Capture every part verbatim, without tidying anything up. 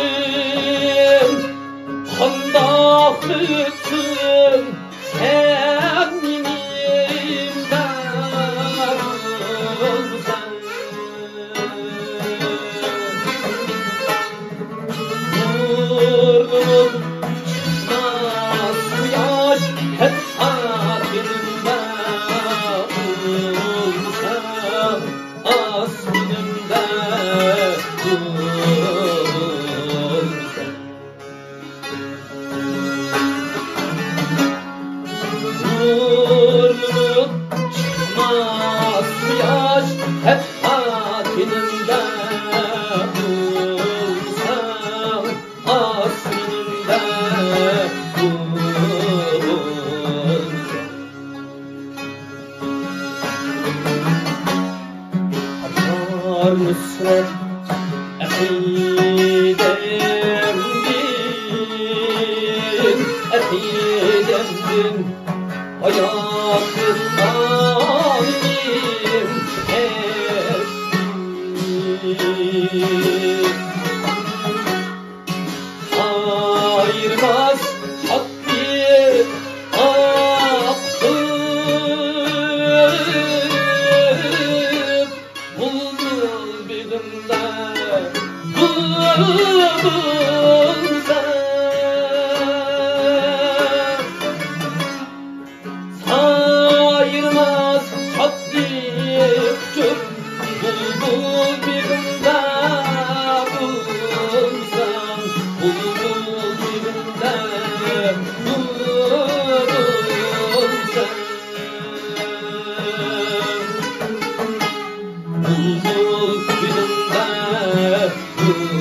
كۈنلىرىم قانداق ئۆتسۇن، سەن مېنىڭ بارىمسەن. نۇرلىنىپ چىقماس قۇياش، ھەتتا كۈنۈمدە بولسا، ئاسمىنىمدا بولسا. نۇرلىنىپ چىقماس قۇياش، ھەتتا كۈنۈمدە بولسا، ئاسمىنىمدا بولسا. ئاپار نۇسرەت ئەقىدەمدىن، ئەقىدەمدىن ھاياتىم، ئالىمىم ئەسلىم. ئايرىماس ئاققۇ بۇلبۇل بېغىمدا بولسا. سايرىماس شادلىق ئۈچۈن بۇلبۇل بېغىمدا بولسام، بۇلبۇل بېغىمدا بولسام، بۇلبۇل بېغىمدا بولسام.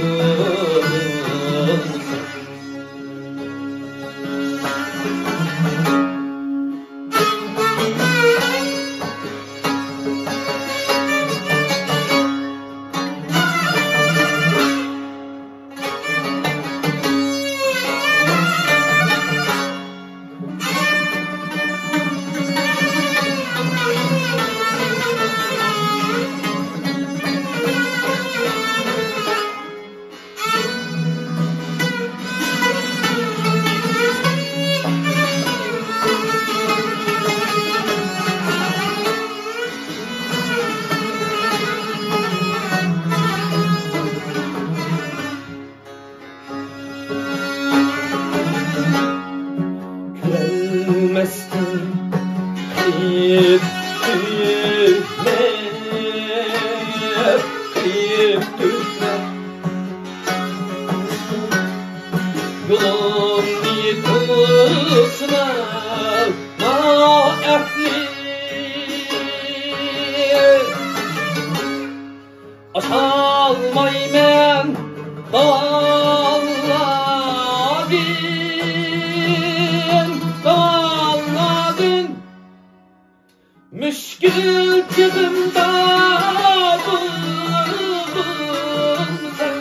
كۆرەلمەستىن قېرىپ تۈگمەپ، قېرىپ تۈگمەپ، يولۇمنى توسما، نائەھلى. ئاشالمايمەن داۋانلاردىن، داۋانلاردىن. مۈشكۈل چېغىمدا بولدۇڭ سەن.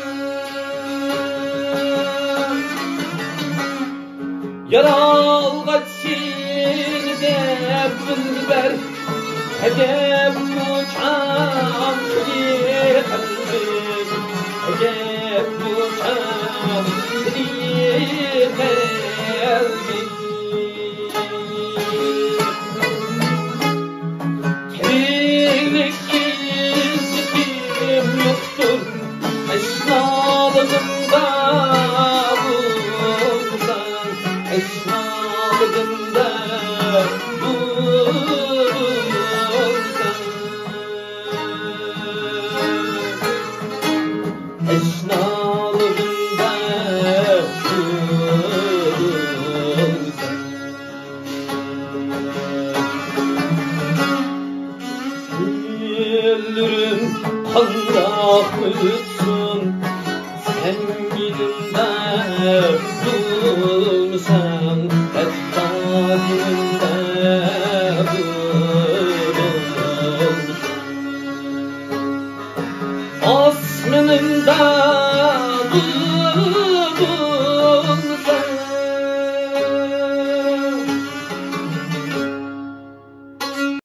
يارالغاچ سېنى دەپ دىلبەر، ئەجەبمۇ چاقتى قەلبىم، ئەجەبمۇ چاقتى قەلبىم. تىرىكلىك ئىززىتىم يوقتۇر، تەشنالىقىمدا بولساڭ، تەشنالىقىمدا بولساڭ. تەشنالىقىمدا تۇرۇلسام. كۈنلىرىم قانداق ئۆتسۇن، سەن يېنىمدا بولمىساڭ، ھەتتا يېنىمدا بولمىساڭ. ئاسمىنىمدا